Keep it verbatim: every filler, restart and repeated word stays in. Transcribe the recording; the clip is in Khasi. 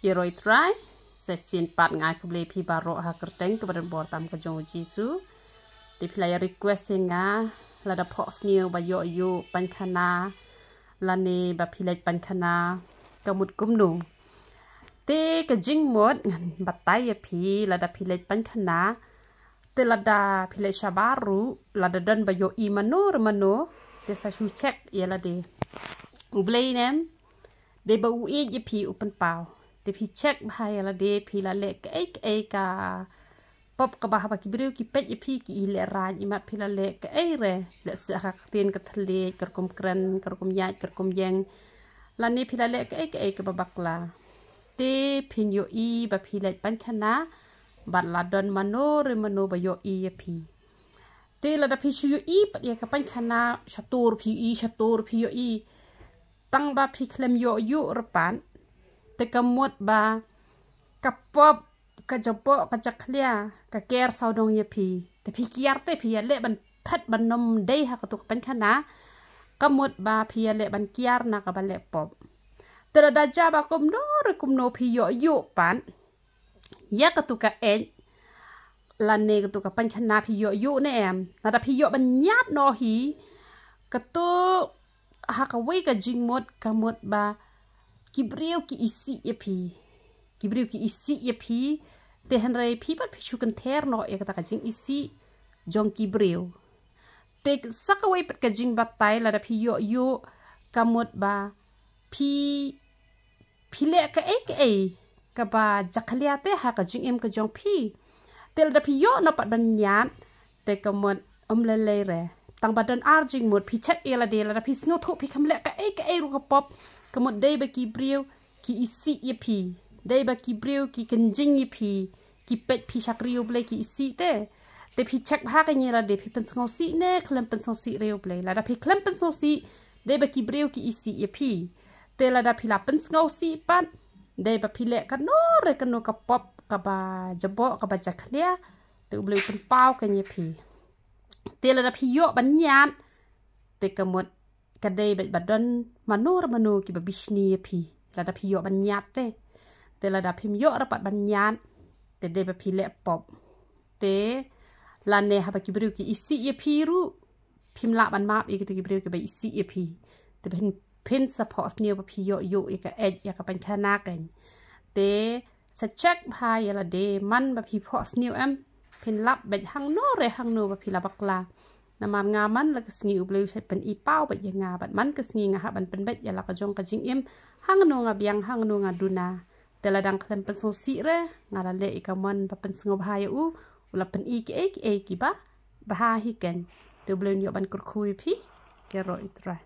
Ïaroh Trai, sa shisien pat nga ai khublei phi baroh ha ka kyrteng kaba donbor tam ka jong u Jisu. Te phi la ïa request ïa nga, lada phohsniew ba ïoh ïuh paikhana, lane ba phi leit paikhana, ka mut kumno. Te ka jingmut ngan batai ïa phi, lada phi leit paikhana, te lada phi leit shabar ruh, lada don ba ïohi mano re mano, te sa shu check ïa lade. U Blei ne em, dei ba u ïeit ïa phi, u pynpaw. Te phi check bha ïa lade, phi la leh kaei kaei ka pop kaba haba ki briew ki peit ïa phi ki i lehraiñ, imat phi la leh kaei re, lehse ha ka ktien ka thylliej, ka rukom kren, ka rukom ïaid, ka rukom ïeng. Lane phi la leh kaei kaei kaba bakla. Te phin ïohi ba phi leit paikhana, bad la don mano re mano ba ïohi ïa phi. Te lada phi shu ïohi pat ïa ka paikhana, shatur phi ïohi, shatur phi ïohi. Tang ba phi khlem ïoh ïuh re pat, te ka mut ba ka pop, ka jaboh, ka jakhlia, ka ker sawdong ïa phi. Te phi kiar te phi ïaleh ban phet ban nym dei ha katu ka paikhana, ka mut ba phi ïaleh ban kiar na kaba leh pop. Te lada jia ba kumno re kumno phi ïoh ïuh pat ïa katu ka eit, lane katu ka paikhana phi ïoh ïuh ne em. Lada phi ïoh ban ñiad noh hi, katu ha kawei ka jingmut ka mut ba ki briew ki isih ïa phi. Ki briew ki isih ïa phi. Te hynrei phi pat phi shu kynther noh ïa kata ka jingisih jong ki briew. Te sa kawei pat ka jingbatai, lada phi ïoh ïuh ka mut ba phi phi leh kaei kaei kaba jakhlia te ha ka jingim ka jong phi. Te lada phi ïoh noh pat ban ñiad, te ka mut ym lei lei re. Tang ba don ar jingmut, phi check ïa lade, lada phi sngewthuh phi khlem leh kaei kaei ruh ka pop, ka mut dei ba ki briew ki isih ïa phi, dei ba ki briew ki kynjing ïa phi, ki peit phi shakri U Blei ki isih te. Te phi check bha kane, lada phi pynsngewsih ne khlem pynsngewsih re U Blei. Lada phi khlem pynsngewsih, dei ba ki briew ki isih ïa phi. Te lada phi la pynsngewsih pat, dei ba phi leh kano re kano ka pop kaba jaboh kaba jakhlia, te U Blei u pynpaw kane ïa phi. Te lada phi ïoh ban ñiad, te ka mut ka dei beit ba don mano re mano kiba bishni ïa phi. Lada phi ïoh ban ñiad te. Te lada phim ïoh re pat ban ñiad, te dei ba phi leh pop. Te lane haba ki briew ki isih ïa phi ruh, phim lah ban map ïa kito ki briew kiba isih ïa phi. Te phin, phin sa phohsniew ba phi ïoh ïuh ïa ka eit ïa ka paikhana kane. Te sa check bha ïa lade, man ba phi phohsniew em, phin lap beit hangno re hangno ba phi la bakla. Namar nga man la ka sngi U Blei u shait pyni paw beit ïa nga, bad man ka sngi nga hap ban pynbeit ïa la ka jong ka jingim, hangno nga biang, hangno nga duna. Te la dang khlem pynsngewsih re, nga la leh ïa ka mon ba pynsngewbha ïa u, u la pyni kiei kiei kiba bha hi kane. Te U Blei un ïoh ban kyrkhu ïa phi. Ïaroh Trai.